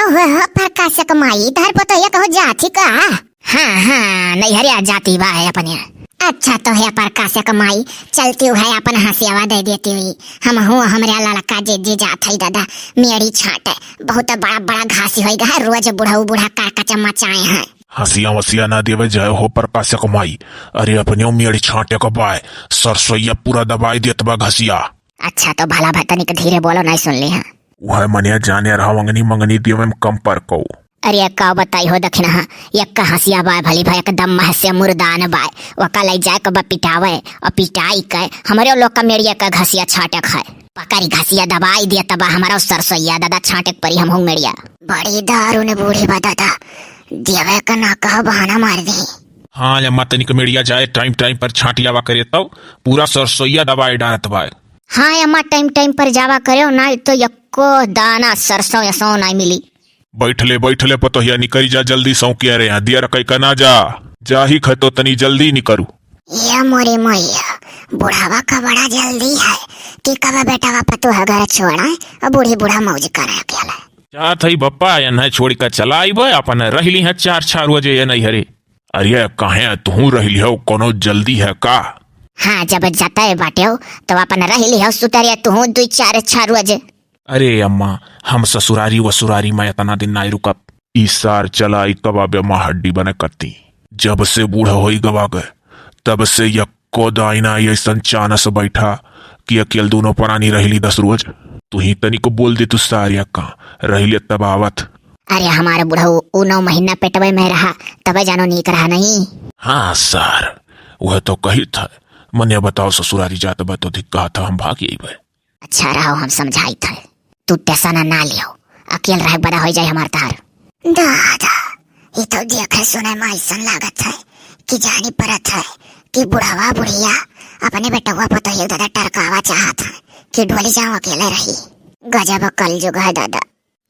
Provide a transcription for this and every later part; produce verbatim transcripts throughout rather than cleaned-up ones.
ओहो, प्रकाशक माई, तोहर पतोहिया कहूँ जात ही का? हाँ, हाँ, नैहरिया जाती बा है अपने। अच्छा तो है प्रकाशक माई, चलती है अपन हंसियावा दे देती हुई। हमहू हमरे लड़का जे जे जात है दादा, मेड़ी छाटे, बहुत बड़ा बड़ा घासी होई गा है, रोज बुढ़ऊ बूढ़ा का कचम मचाए हैं। हंसिया वसिया ना देवे जाए हो प्रकाशक माई, अरे अपने मेड़ी छाटे के बाय, सरसोईया पूरा दबाई देत बा घसिया। अच्छा तो भला भाई तनिक धीरे बोलो, नहीं सुन ली है। वह मनिया जाने रहा, अंगनी मंगनी देवे में कम पर को। अरे का बताई हो दखिनहा, एक हंसिया बाय भली भाई एकदम महसे मुर्दान बाय, वका लई जाए के बा पिटावे, और पिटाई के हमरे लोग का मेड़िया का घसिया छाटे खाए। पकड़ी घसिया दबाई दिया तबा हमारा सरसोईया दादा छाटे के परी हमहू मेड़िया। बड़ी दारुण बूढ़ी बा दादा, देवे का ना कहो बहाना मार दी। हाँ अम्मा, तनिक मेड़िया जाए टाइम टाइम पर छाटियावा करे तब पूरा सरसोईया दबाई डालत बाय। हाँ अम्मा, टाइम टाइम पर जावा करे, ना तो यक्को दाना सरसों यसो ना मिली। बैठले बैठले पतोहिया निकरी जा जल्दी, सौंकिया रे, दिया रखई का ना जा, जा ही खतो तनी जल्दी निकरू। ये मोरी मैया, बुढ़ावा का बड़ा जल्दी है कि कब बेटावा पतोह घर छोड़ा और बूढ़ी बूढ़ा मौज करे अकेले। जात हई बप्पा, एन्हे छोड़ी का चला आइबे, अपन रहली है चार छह रोजे ये नैहरे। अरे काहे तू रहली हो, कोनो जल्दी है का? हाँ, जब जाते बाटे हो तो अपन रहली हो सुतरिया तू दुई चार छह रोजे। अरे अम्मा, हम ससुरारी वसुरारी में इतना दिन नाई रुकब। ई सार चला ई कबाबे माँ हड्डी बने कत्ती। जब से बूढ़ा होई गवा गए, तब से यक्को दाई ना ऐसन चानस बैठा कि अकेल दोनों परानी रहली दस रोज। तू ही तनिको बोल दे तू सारिया का रहले तब आवत। अरे हमारे बुढ़ऊ उ नौ महीना पेटवे में रहा, तबे जानो नीक रहा नहीं। हाँ सार, वह तो कही था। मने बताओ ससुरारी जात बा तो धिक कहा था हम भाग अइबे। अच्छा रहो, हम समझाइत है, तू टेंशन ना लियो, अकेल रहे बड़ा हो जाए हमार तार। दादा, ये तो देखे सुने में ऐसन लागत है कि जानी पड़त है कि बुढ़वा बुढ़िया अपने बेटवा पतोहिया दादा टरकावा चाहत है कि डोली जाओ अकेले रही। गजब कलजुग है दादा।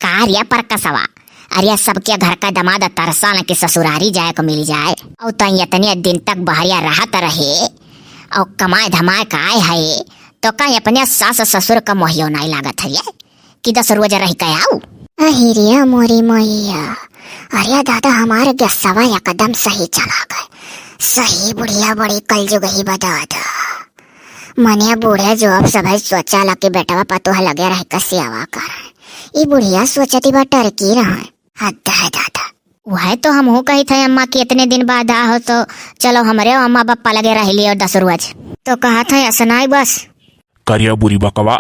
का रे परकसवा, अरे सबके घर का दमाद तरसान के ससुरारी जाए को मिल जाए, और तई इतने दिन तक बहरिया रहत रहे और कमाए धमाए का आए है, तो का अपने सास ससुर का मोहियो नहीं लागत है कि दस रोज रह के आऊ? अहिरिया मोरी मैया, अरे दादा हमारे गस्सवा एकदम सही चला गए, सही बुढ़िया बड़ी कलजुग ही बा दादा। मने बूढ़े जो अब सभई सोचा ला कि बेटवा पतोह लगे रह के सेवा कर। ई बुढ़िया सोचती बा टरकी रहे। हद है दादा। वह तो हमहू कही थे अम्मा कि इतने दिन बाद आ हो तो चलो हमरे अम्मा बप्पा लगे रह लियो दस रोज। तो कहा था असनाई बस। करिया बुरी बकवा,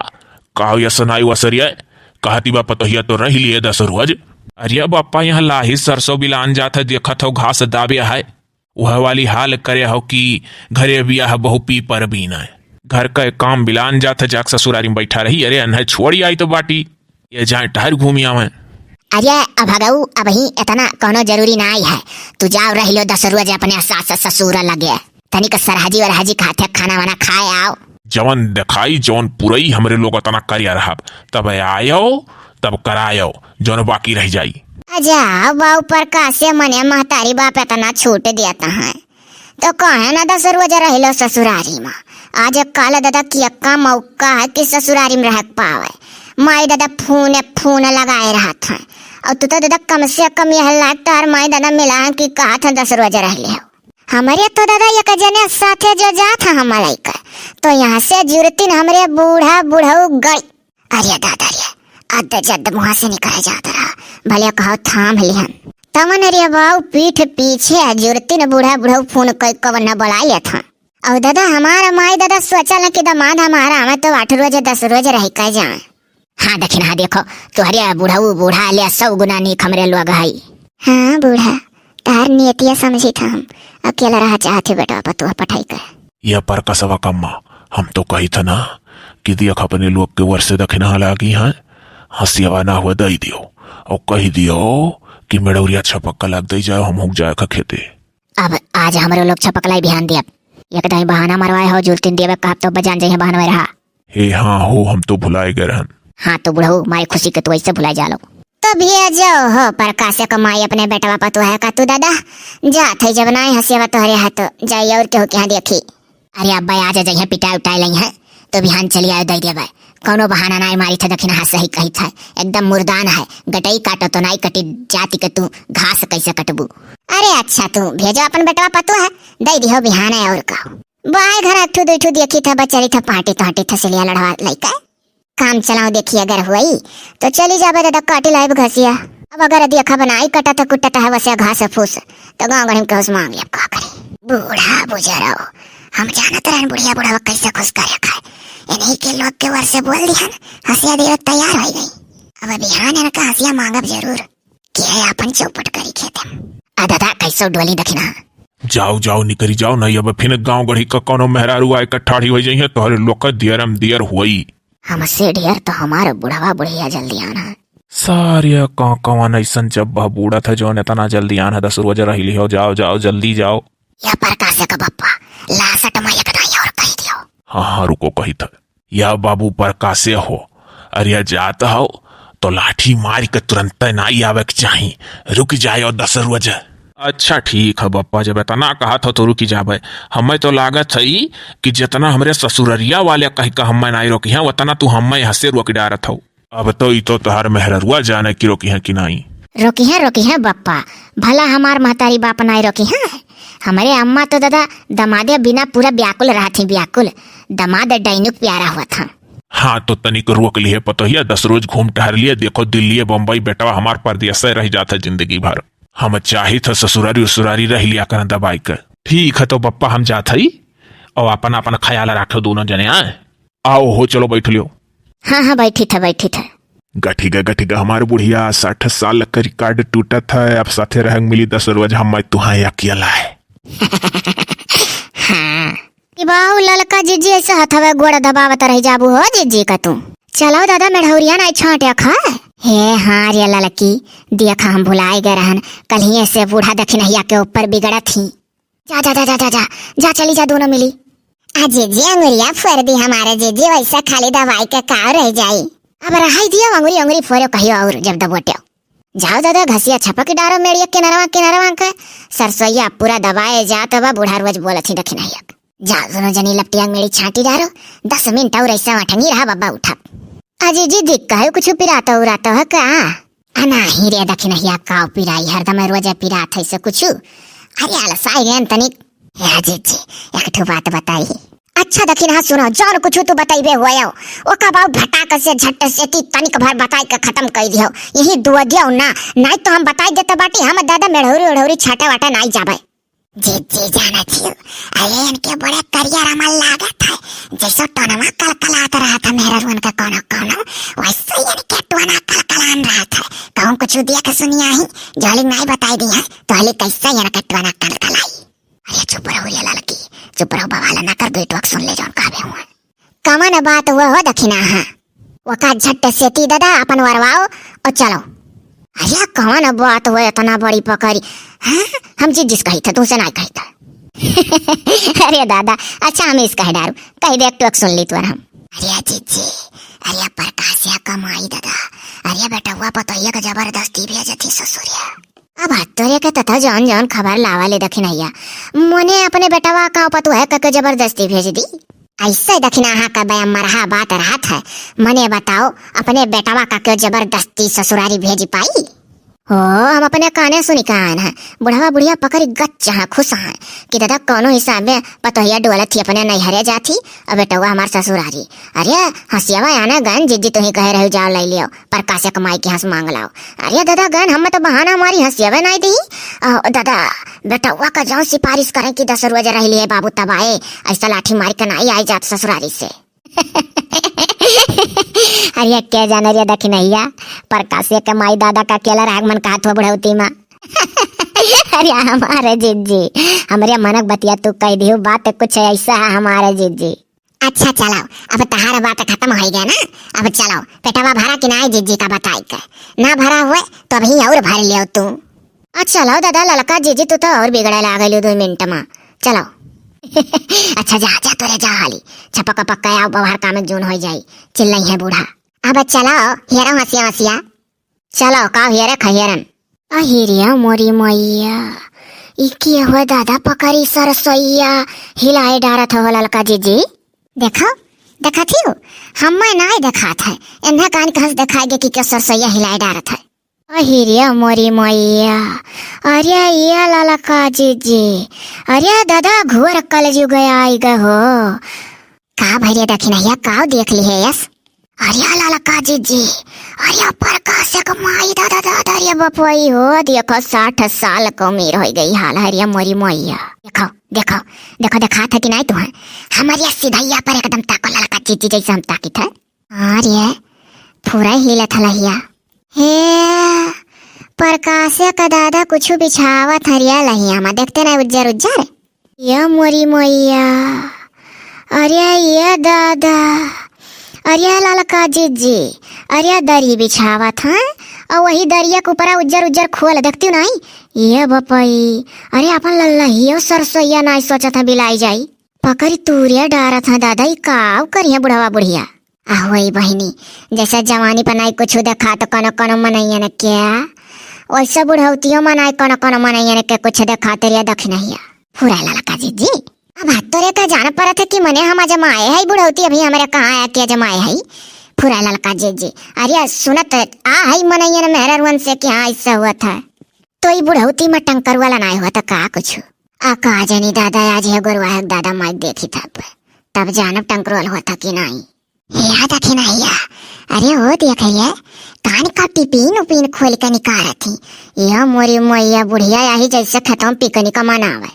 का असनाई वसरिया? कहती बा पतोहिया तो रह लिए दस रोज। अरे बप्पा यहाँ लाही सरसों बिलान जात है, देखत हो घास दाबे है। वह वाली हाल करे हो कि घरे बियाह बहु पी पर बीन है। घर का काम बिलान जात है, जाक ससुरारी में बैठा रही। अरे अन्हे छोड़ी आई तो बाटी, ये जाए टहर घूमी आवे। अरे अब भगऊ, अब ही इतना कोनो जरूरी ना आई है। तू जाओ रह लो दस रोज अपने सास ससुर लगे, तनिक सरहजी वरहजी खाते खाना वाना खाए आओ। जवन देखाई जवन पुरई हमरे लोग अतना करिया रहब, तब आयो तब करायो जवन बाकी रह जाई। अजा बाऊ पर कासे मने महतारी बाप इतना छूट देता है, तो कहे ना दस रोज रह लो ससुरारी में। आज काल दादा कियक्का मौका है कि ससुरारी में रह पावे। माई दादा फोन फोन लगाए रहत हैं, और तू तो दादा कम से कम यह लायक तोहर माई दादा मिला है कि कहा था दस रोज रह ले। हमरे तो दादा एक जने साथे जो जात है हमारा लइका, तो यहाँ से जुरतिन हमरे बूढ़ा बुढ़ऊ गई। अरे दादा रे, अद्द जद्द मुँह से निकल जात रहा, भले कहो थाम लिहन। तवन रे बाऊ पीठ पीछे जुरतिन बूढ़ा बुढ़ऊ फोन कई कवन न बुला लेत हन। और दादा हमारा माई दादा सोचल कि दामाद हमारा आवे तो आठ रोज दस रोज रह के जाए। हाँ दखिन, हाँ देखो, तोहरे बुढ़ऊ बूढ़ा ले सौ गुना नीक हमरे लोग हई। हाँ बूढ़ा, तार नियतिया समझी था हम, अकेला रहा चाहत है बेटा पतुआ पठाई कर। ये परकसवा कम्मा, हम तो कही था ना कि देख अपने लोग के वर्ष दखिना लागी है, हंसियावा ना हुआ दई दियो और कही दियो कि मेड़ौरिया छपक का लाग दई जाओ, हम हुक जाए खा खेते। अब आज हमरे लोग छपकलाई बिहान दियब, एक दाई बहाना मरवाए हो, जुलतिन देवे कहब तो बजान जइहे बहनवे रहा। हे हाँ हो, हम तो भुलाए गए रहन। हाँ तो बुढ़ऊ, माई खुशी के तू ऐसे भुलाए जालो। तो भेजो हो प्रकाश के माई अपने बेटवा पतुआ का तू दादा, जात है जब नाई हंसियावा तोहरे है तो जाई और केहू के यहाँ देखी। अरे अब्बा आज जइहे पिटाई उटाई लई है तो बिहान चली आयो दई देवे, कौनो बहाना नाई मारित है, दखिनहा सही कहित है, एकदम मुर्दान है, गटई काटो तो नाई कटी, जाति के तू घास कैसे कटबू? अरे अच्छा, तू भेजो अपन बेटवा पतोह, दे दिहो बिहान है और का। बाय घर एक ठो दुई ठो देखित है, बचरित है, पाटित हाटित है, सिलिया लड़वा लइका। काम चलाओ, देखी अगर हुई तो चली जाबे दादा, काटी लाइब घसिया। अब अगर देखा बनाई कटत कुटत है वैसे घास फूस, तो गाँव गढ़ी में केहू से मांग लेब, का करी? बूढ़ा बुजुर्ग, हम जानत रहन बुढ़िया बुढ़वा कैसे खुश करे खाए। इन्हीं के लोग के वर से बोल दिहन, हंसिया देवे तैयार हो गई। अब बिहान इनका हंसिया मांगब जरूर, कि है अपन चौपट करी खेते में। आ दादा, कैसो डोली दखिना? जाओ, जाओ, निकरी जाओ, नहीं अब फिन गाँव गढ़ी का कौनो मेहरारू आए का ठाढ़ी हो जाइए, तोहरे लोग का दियरम दियर हुई। हमसे ढेर तो हमार बुढ़वा बुढ़िया जल्दी आना। सारे का कवन ऐसन जब वह बूढ़ा था जौन इतना जल्दी आना, दस रोज रह लियो, जाओ, जाओ, जल्दी जाओ। या प्रकाश का बप्पा, लासट में एक दाई और कह दियो। हाँ, हाँ, रुको, कही था। या बाबू प्रकाशे हो, अरे जात हो तो लाठी मार के तुरंत नाई आवे के चाही, रुक जायो दस रोज। अच्छा ठीक है बप्पा, जब इतना कहत हो तो रुकी जाबे। हमें तो लागत है कि जितना हमरे ससुररिया वाले कह के हमें नाई रोकी हैं, उतना तू हमें यहाँ से रोक डारत हो। अब तो ई तो तोहार मेहररुआ जाने की रोकी हैं कि नाई। रोकी हैं, रोकी हैं बप्पा, भला हमार महतारी बाप नाई रोकी हैं? हमरे अम्मा तो दादा दमादे बिना पूरा व्याकुल रहत ही, व्याकुल। दमाद डाइनुक प्यारा हुआ था। हाँ, तो तनिक रोक लिए पतोहिया, दस रोज घूम टहर लिए, देखो दिल्ली बम्बई बेटवा हमार परदेस रह जात है जिंदगी भर। हम चाहित है ससुरारी उसुरारी रह लिया करन दबाई के। ठीक है तो बप्पा हम जात हई, और अपन अपन ख्याल रखो दोनों जने, आए। आओ हो, चलो बैठ लियो। हाँ, हाँ, बैठी था, बैठी था। गठी गा, गठी गा, हमार बुढ़िया साठ साल का रिकॉर्ड टूटत है, अब साथे रहंग मिली दस रोज हम तुहां अकेला है। हाँ। कि बाऊ ललका जिज्जी ऐसे हथवे गोड़ दबावत रह जाबू हो जिज्जी का तू। चलो दादा मेढ़ौरिया नाई छांटे खा। हे हाँ रे ललकी, देखा हम भुलाए गए रहन, कल ही ऐसे बूढ़ा दखिनहिया के ऊपर बिगड़त ही। जा, जा, जा, जा, जा, जा, जा, चली जा दोनों मिली। आ जीजी अंगुरिया फोड़ दी हमारे जीजी, वैसे खाली दवाई के का रह जाई। अब रहाई दियो अंगुरी, अंगुरी फोड़ो कहियो और जब दबोट्यो। जाओ दादा घसिया छपक डारो मेड़िया किनरवा, किनरवा के सरसोईया पूरा दबाए जात बा, बूढ़ा रोज बोलत ही दखिनहिया। जाओ दोनों जनी लपटिया मेड़ी छांटी डारो, दस मिनट और ऐसा अठंगी रहा बब्बा उठा। आ जीजी दिख कहे कुछ पिराता उराता है का? आ नाही रे दखिनहिया, काव पिराई, हरदम रोजे पिरात है से कुछ। अरे आलसाई गयन तनिक। हे जीजी, एक ठो बात बताई। अच्छा दखिनहा सुनो, जौन कुछ तू बतैबे हुआ, ओका बाऊ भटाक से झट से ती तनिक भर बताई के खत्म कर दियो। यही दुआ दियो ना, नहीं तो हम बताई देते बाटी, हम दादा मेढ़ौरी ओढ़ौरी छाटे वाटे नहीं जाबे। जीजी जाना छियो, अरे इनके बड़े करिया रमल लागत है, जैसे टोनवा कलकलात रहा था मेहररुअन के कोनो कोनो, वैसे ही इनके टोना कलकलान रहा था। कहूँ कुछ देख सुनिया ही, जहली नाई बताई दी है, तो हली कैसे इनके टोना कलकलाई। अरे चुप रहो रे ललकी, चुप रहो, बवाल ना कर, बेटवा के सुन ले जौन कहबे हुआ। कवन बात हुआ हो दखिनहा? वका झट से ती दादा अपन वरवाओ और चलो। अरे कवन बात हुआ इतना बड़ी पकड़ी? हाँ, हम जीजी से कही था, तुमसे नहीं कही था। अरे दादा, अच्छा हम इस कह डारू, कही दे एक टोक सुन ली तुअर हम। अरे जीजी, अरे प्रकाशिया कमाई दादा, अरे बेटवा पतोहिया के जबरदस्ती भेजत ही ससुरिया। अब तोरे के तथा जौन जौन खबर लावा ले दखिनहिया, मने अपने बेटवा का पतोह का के जबरदस्ती भेज दी। ऐसे दखिनहा का बया मरहा बात रहत है, मने बताओ अपने बेटवा का के जबरदस्ती ससुरारी भेज पाई? हो, हम अपने काने सुनी कान है, बुढ़वा बुढ़िया पकड़ी गच्च हाँ खुश हाँ कि दादा कौनो हिसाब में पतोहिया डोलत ही अपने नैहरे जात ही और बेटवा हमार ससुरारी। अरे हंसियावा आने गन जीजी तुही कहे रही जाओ ले लियो। प्रकाश के माई के हंस मांग लाओ। अरे दादा गन, हम तो बहाना मारी हंसियावे नाई दी। आ, दादा, बेटवा का जाओ सिफारिश करें कि दस रोज रह लिए बाबू तब आए, ऐसा लाठी मार के नाई आई जात ससुरारी से। अरे के जाने रे दखिनहिया, प्रकाश के माई दादा का केला राग मन कहत हो बुढ़ौती माँ। अरे हमारे जीजी, हमरे मनक बतिया तू कह दियो, बात कुछ ऐसा है हमारे जीजी। अच्छा चलो, अब तहार बात खत्म हो गया ना, अब चलो पेटवा भरा कि नाई जीजी का बताई के, ना भरा हुए तो अभी और भर लियो तू। अच्छा लो दादा ललका जीजी, तू तो और बिगड़े लागल दो मिनट में। चलो। अच्छा जा जा तोरे जा हाली, छपक पक्का आओ बाहर काम जून हो जाई, चिल्लाई है बूढ़ा। अब चलो हेरो हंसिया हंसिया। चलो, का हियरे खहियरन? अहिरिया मोरी मैया, ई के हो दादा पकड़ी सरसोईया, हिलाए डारत हो ललका जीजी। देखो, देखत हियो, हम्मे नाई देखात है, एन्हे कान कहस देखाइगे कि के सरसैया हिलाए डारत है। अहि रे मोरी मैया, अरे ये ललका जीजी, अरे दादा घोर कलजुग आइ गए हो। का भइले दखिनहिया, काव देख लिहे यस? अरे ललका जीजी, अरे प्रकाश के माई, दादा दादा रे बपई हो, देखो साठ साल क उमिर होइ गई हाल है रे मोरी मैया। देखो, देखो, देखो, देखात है कि नाई तुहैं? हमरे सिधैया पर एकदम ताको ललका जीजी जैसे हम ताकित है। अरे, फुरई हिलत ह लहिया। हे, प्रकाशे का दादा कुछु बिछावत ह रे लहिया मा, देखते नाई उज्जर उज्जर। ये मोरी मैया, अरे ये दादा, अरे ललका जीजी, अरे दरी बिछावत ह, अउ वही दरिया के ऊपरा उज्जर उज्जर खोल देखती नाई। ये बपई, अरे अपन लल्लहियो सरसोइया नाई सोचत ह बिलाई जाई। पकड़ी तूरे डारत ह दादा, ई काव करिहे बुढ़वा बुढ़िया। आहो ए बहिनी, जैसे जवानी पर नाई कुछु देखात कौनो कौनो मनइयन के, वैसे बुढ़ौतियो मा नाई कौनो कौनो मनइयन के कुछ देखात रे दखिनहिया। फुरई ललका जीजी, अब हाथ तोरे का जान परत है कि मने हम अजमाए है बुढ़ौती, अभी हमरे कहाँ आके अजमाए है। फुरई ललका जीजी, अरे सुनत आ है मनइयन मेहररुअन से कि हाँ ऐसा हुआ था, तो ई बुढ़ौती मा टंकरुआ ला नाई हुआ था का कुछ? आ का जानी दादा, आज हे गोरुआ है दादा माई देखी था, तब जानब टंकरुआ हुआ था कि नाई। हे आ दखिनहिया, अरे वो देख ये, कान का टिपिन उपिन खोल के निकारत ही। ये मोरी मैया बुढ़िया आही जैसे खेतों पिकनिक मनावे।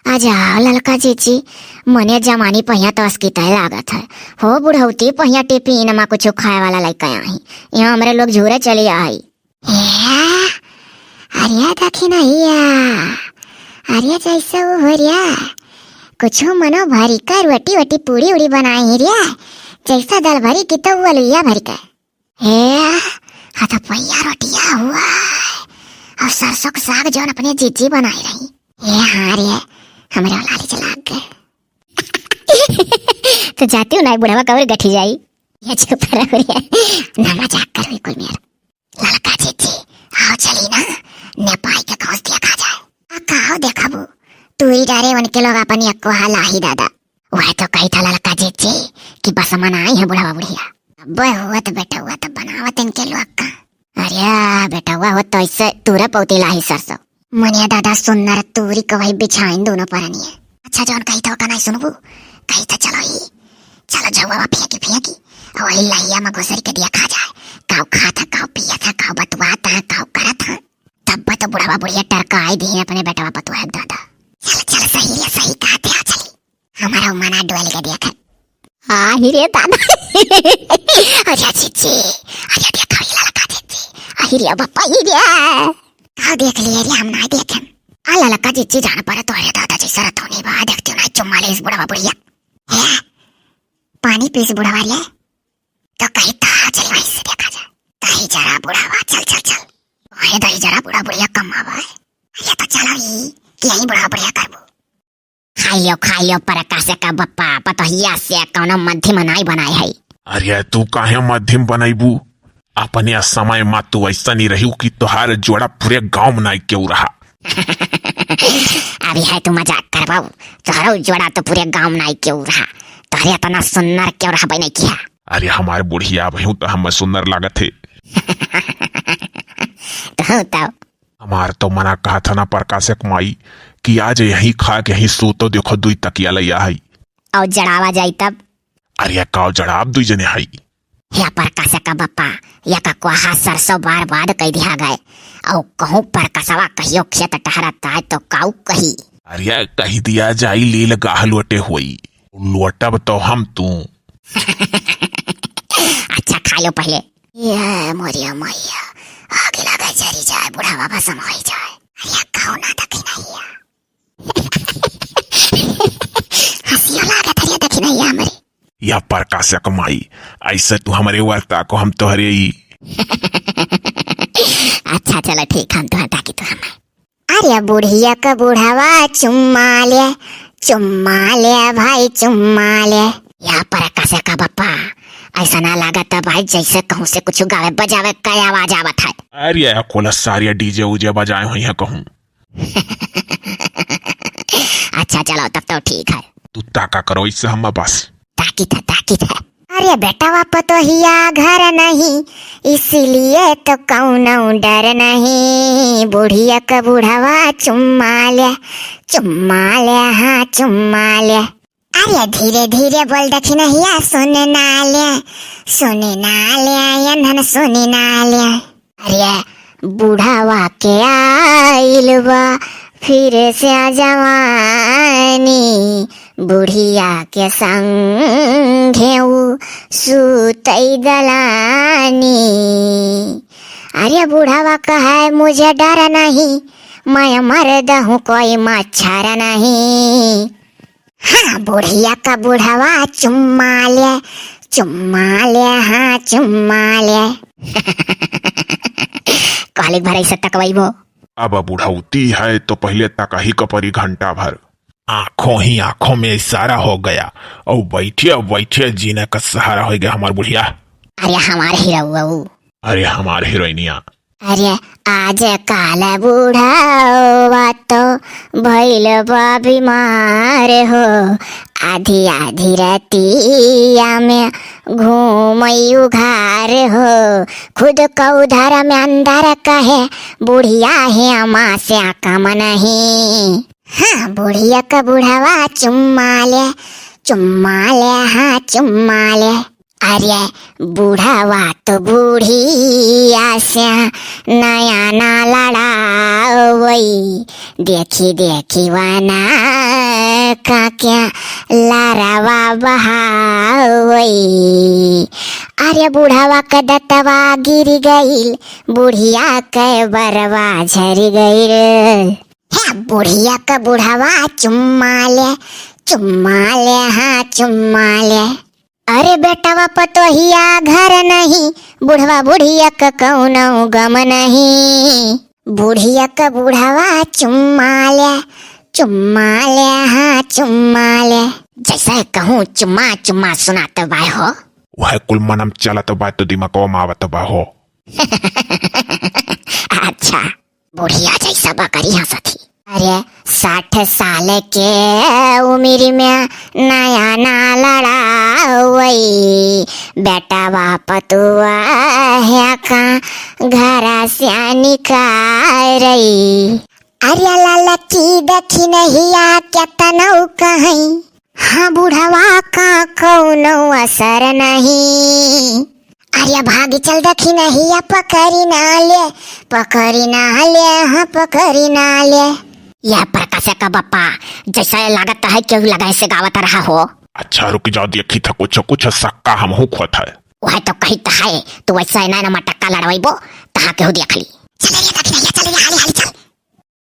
आ जाओ ललका जीजी, मने जवानी पहिया तसकी तय लागत है। हो बुढ़ौती पहिया टिपिन मा कुछ खाए वाला लइके आही। यहाँ हमरे लोग झूरे चली आई। ए, अरे दखिनहिया, अरे जैसे वो हो रिया, कुछ मनो भरी का रोटी वोटी पूड़ी उड़ी बनाई रिया, जैसे दाल भरी की तो वो अलुइया भरी का। ए, हाँ तो पहिया रोटिया हुआ है, और सरसों का साग जौन अपने जीजी बनाई रही। ए हाँ रे, हमरे लाली चला गए। तो जाती हूँ ना, बुढ़वा कवर गठी जाई। ये चुप रहो रे, ना मजाक करो कुल मेरा। ललका जीजी, आओ चली ना, नेपाई के घास देखा जाए। आ काव देखबू? तू ही डरे उनके लोग अपन यक्को हाल आही दादा। वह तो कही था ललका जीजी कि बस मनाई है बुढ़वा बुढ़िया। अब हुआ तो बेटा हुआ तो बनावत इनके लोग का। अरे बेटा हुआ हो तो इससे तूरे पौती लाही सरसों। मनिया दादा सुन्नर तूरी कवही बिछाइन दोनों परनिया। अच्छा जौन कही था ओका नहीं सुनबू, कही था चलो ही, चलो झौवा फेंकी फेंकी, और वही लहिया मा घुसरी के देखा जाए, काव खात है, काव पियत है, काव बतुआत है, काव करत है। तब तो बुढ़वा बुढ़िया टरकाई दिए अपने बेटवा पतुआ है दादा। चल चल सही रे, सही कहते हैं, चली। हमारा मना डोल के देखत। आही रे दादा। अरे जीजी, अरे देखो ये ललका जीजी। आही रे बापा, ये रे। का देख लिए रे, हम ना देखें। आ ललका जीजी जान पड़े तोहरे दादाजी सरत होने बा, देखते ना चुम्मा ले इस बुढ़वा बुढ़िया। हे, पानी पीस बुढ़वा रे। तो कही तो चल वहीं से देखा जाए। दही जरा बुढ़ावा, चल चल चल। ओहे दही जरा बुढ़ा बुढ़िया कमावा है। ये तो चलो ही कि यहीं बुढ़ा बुढ़िया करबू। खाई लियो, खाई लियो, प्रकाश का बप्पा, पतोहिया से कौनो मध्यम नाई बनाए है। अरे तू काहे मध्यम बनैबू? अपने समय मा तू ऐसा नहीं रही कि तोहार जोड़ा पूरे गांव में नाई केहू रहा। अभी है तू मजाक करबाऊ, तोहरो जोड़ा तो पूरे गांव में नाई केहू रहा, तोहरे इतना सुन्नर केहू रहबे नहीं किया। अरे हमारे बुढ़िया अबहियों तो हम सुन्नर लागत है। तो तो हमार तो मना कहा था ना प्रकाशक माई कि आज यहीं खा के यहीं सो तो देखो दुई तकिया लैया है। और जड़ावा जाई तब? अरे काव जड़ाब दुई जने है। हे प्रकाशक बप्पा, या का कोहा सरसों बर्बाद कई दिया गए। और कहूँ प्रकाशवा कहियो खेत टहरत आए तो काऊ कही? अरे कही दिया जाई लील गाह लोटे होई, लोटब तो हम तू। अच्छा खा लो पहले। ये मोरिया मैया, आगे लगा जरी जाए, बुढ़ावा भसम होई जाए। अरे काऊ ना दखिनैया। हंसियो लागत है रे दखिनैया हमरे। या प्रकाशक माई, ऐसे तू हमरे वास्ता को हम तोहरे ही। अच्छा चलो ठीक, हम तोहर ताकी तू हम। अरे बुढ़िया का बुढ़ावा चुम्मा ले, चुम्मा ले भाई चुम्मा ले। या प्रकाशक बप्पा, ऐसा ना लागत है भाई जैसे कहूँ से कुछ गावे बजावे का आवाज आवत है। अरे कोला सारी डीजे उजे बजाए हुई है कहूँ। अच्छा चलो तब तो ठीक है। तू ताका करो इससे हम बस। ताकित है, ताकित है। अरे बेटवा पतोहिया घर नहीं, इसलिए तो कौनो डर नहीं। बुढ़िया का बुढ़वा चुम्मा ले, चुम्मा ले, हाँ चुम्मा ले। अरे धीरे धीरे बोल दखिनहिया, सुने ना ले, सुने ना ले, एन्हन सुने ना ले। अरे बुढ़ावा के आइल बा फिर से जवानी, बुढ़िया के संगे ऊ सुतई दलानी। अरे बुढ़ावा कहे मुझे डर नहीं, मैं मर्द हूँ कोई मच्छर नहीं। हाँ, बुढ़िया का बुढ़वा चुम्मा ले, चुम्मा ले, हाँ, चुम्मा ले। कहलिक भर ऐसे तकवइबो। अब बुढ़ौती है तो पहिले तकही क परी घंटा भर। आंखों ही आंखों में इशारा हो गया और बैठे बैठे जीने का सहारा हो गया हमार बुढ़िया। अरे हमार हीरो। अरे हमार हीरोइनिया। अरे आज काल बुढ़ावा तो भइल बा बीमार हो, आधी आधी रतिया में घूमई उघार हो। खुद को उधर में अंदर कहे बुढ़िया है अमास्या कम नहीं। हाँ, बुढ़िया का बुढ़वा चुम्मा ले, चुम्मा ले, हाँ चुम्मा ले। अरे बुढ़वा तो बुढ़िया से नया ना लड़ावई, देखी देखी वना का क्या लारवा बहावई। अरे बुढ़वा के दतवा गिर गइल, बुढ़िया के बरवा झर गइल। हे बुढ़िया के बुढ़वा चुम्मा ले, चुम्मा ले, हाँ चुम्मा ले। अरे बेटवा पतोहिया घर नहीं, बुढ़वा बुढ़िया के कौनो गम नहीं। बुढ़िया के बुढ़वा चुम्मा ले, चुम्मा ले, हाँ चुम्मा ले। जैसे कहूँ चुम्मा चुम्मा सुनात बाय हो। वह कुल मनम चलत बाय तो दिमागवा में आवत बा हो। अच्छा। बुढ़िया जैसा बकरी हंसत ही। अरे साठ साल के उमिर में नया ना लड़ावई, बेटवा पतोहिया का घर से निकारई। अरे ललकी दखिनहिया केतनौ कहई, हाँ बुढ़वा का कौनो असर नहीं। अरे भाग चल दखिनहिया पकड़ी ना ले, पकड़ी ना ले, हाँ पकड़ी ना ले। यह प्रकाश का बप्पा, जैसा ये लागत है केहू लगा से गावत रहा हो। अच्छा रुक जाओ, देखी था कुछ, कुछ सक्का हमहू खोत है। वह तो कही तो है, तू वैसा है ना, ना मटक्का लड़वाइबो, तहा केहू देख ली। चले रे दखिनहिया।